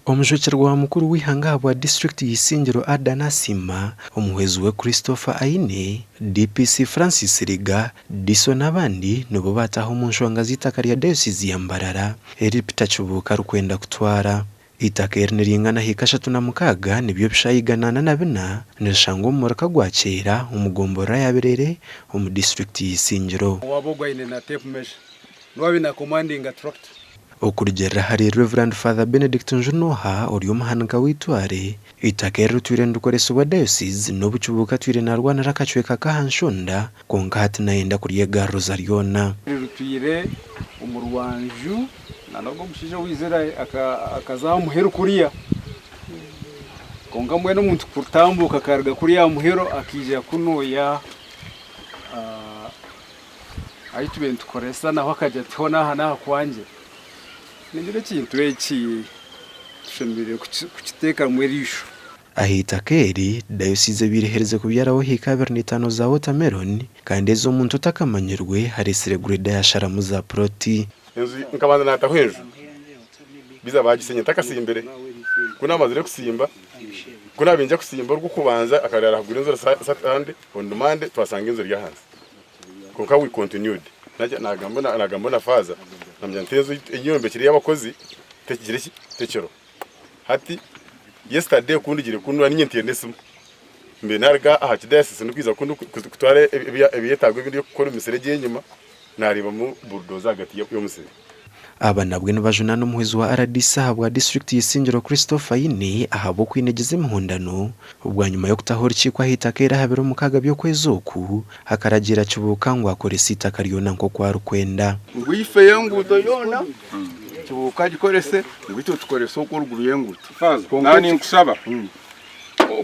Omujwekyerwa wa mukuru w'eihanga ahabwa disiturikiti ya Isingiro Adan Asiima, omuhwezi we Christopher Aine, DPC Francis Riga, DISO n'abandi nibo baataaha omu nshonga z'eitaka rya dayosizi ya Mbarara eri Peter Kibuuka arikwenda kutwara. Eitaka eri niringana hiika 36 nibyo ebishaayi 84 nirishangwa omu muruka gwa Kyera omu gomborora ya Birere omu disiturikiti ya Isingiro. Owaaba ogwo aine na tape measure niwe abaire na commandinga tractor. Okurugiirira ahari Rev. Father Benedict Njunoha ori omuhanika w'eitware, eitaka eri ritwire nirikoresibwa Diocese n'obu Kibuuka atwire naarwanira akacweka k'aha nshonda kwonka hati nayenda kuryegaruriza ryona. Ritwire omu rwanju na n'ogwo omushaija owaizire akaza aha muheru kuriya kwonka mbwenu omuntu kutambuuka akaruga kuriya aha muheru akaija kunuya Ahu tubaire nitukoresa naho akagira ati hoona aha n'aha kwangye. Ningira ekintu eki tushemereire kukiteekamu eriisho. Aha itaka eri, dayosiizi ebaire eherize kubyaraho hiika 25 za watermelon kandi ezi omuntu otakamanyirwe areetsire grader yasharamu za puroti. Enju nkabanza nataho enju biza bagisenya ntakasimbire ku namazire kusimba ku nabinja kusimba orw'okubanza akarara haguru enju Sunday on Monday twasanga enju eri ahansi. Kwonka we continued. Nagamba nagamba na faaza namugira nti enju ei oyombekire ey'abakozi tekigire ki tekiriho. Hati yesterday ku ndugire kunu niinye nteire n'esimu mbaire naruga aha kidayasisi ndikwija kunu kutwara ebyetaago ebindi eby'okukora omu misiri egy'enyima nareebamu bulldozer ahagati y'omusiri. Aba nabwe nibajunaana omuhwezi wa rdc ahabwa disiturikiti ya Isingiro Christopher Aine ahabw'okwinegyeza emihondano bwanyima y'okutaho orukiiko ah'eitaka eri aha biro mukaaga by'okwezi oku akaragiira Kibuuka ngu akorese eitaka ryona nk'oku arikwenda. Ngu ife y'enguuto yoona Kibuuka agikorese ngu itwe tukorese okwo oruguru y'enguuto. Faaza, Kwonka naaba ninkushaba,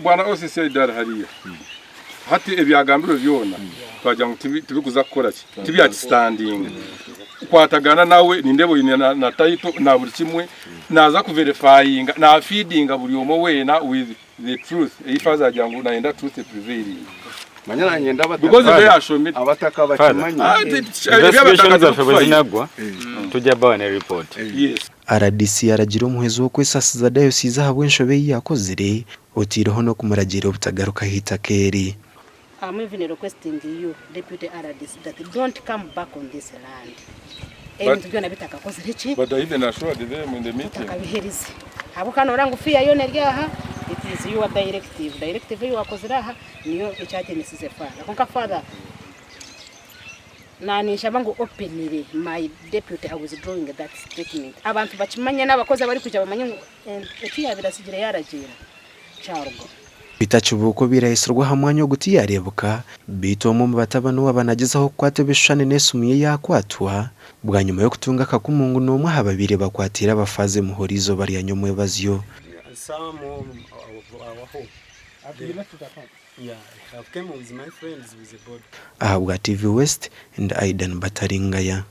bwana OCC Aidara hariya, Hati ebyagambirwe byona twagira ngu tibikuza kukora ki? Tibyakisitandinga. Kwatagana nawe nindeeba oine na, na title na buri kimwe naza kuverifyinga nafeedinga buri omwe weena with the truth ei faaza agira ngu nayenda truth eprevailing. Manya nanye nda abataka Because Father. yashomire. Abataka bakimanye. Ah, ti- Investigations eby'abataka zaffe bwe tibikufayo. zinaggwa tujja bawa ne report. Yes. Rdc yaragiire omuhwezi w'okwesasiza dayosiizi ahabw'enshobe ei yaakozire Otaireho n'okumuragiira obutagaruka aha itaka eri. Am even requesting you deputy rdc that don't come back on this land ebintu byona bitakakozire ki? But I even assured them in the meeting. Otakabiherize ahabw'okuba noreeba ngu fear yoona eri aha it is your directive, directive ei wakozire aha niyo ekyatinisize father kwonka father Naninshaba ngu openly my deputy a withdrawing that statement abantu bakimanye n'abakozi abarikwija bamanye ngu eki yabaire atsigire yaragiira kyarugaho. Peter Kibuuka obaire aheetsirwe aha mwanya ogu tiyareebuka beitu omwe omu batabani waaba nagyezaho kukwata ebishushani n'esimu ye yakwatwa bwanyima y'okutunga akakumu ngu n'omwe aha babaire bakwatiire abafaaza emuhoro eizooba rya nyomwebazyo. Ahabwa TV West, ndi Aidan Bataringaya.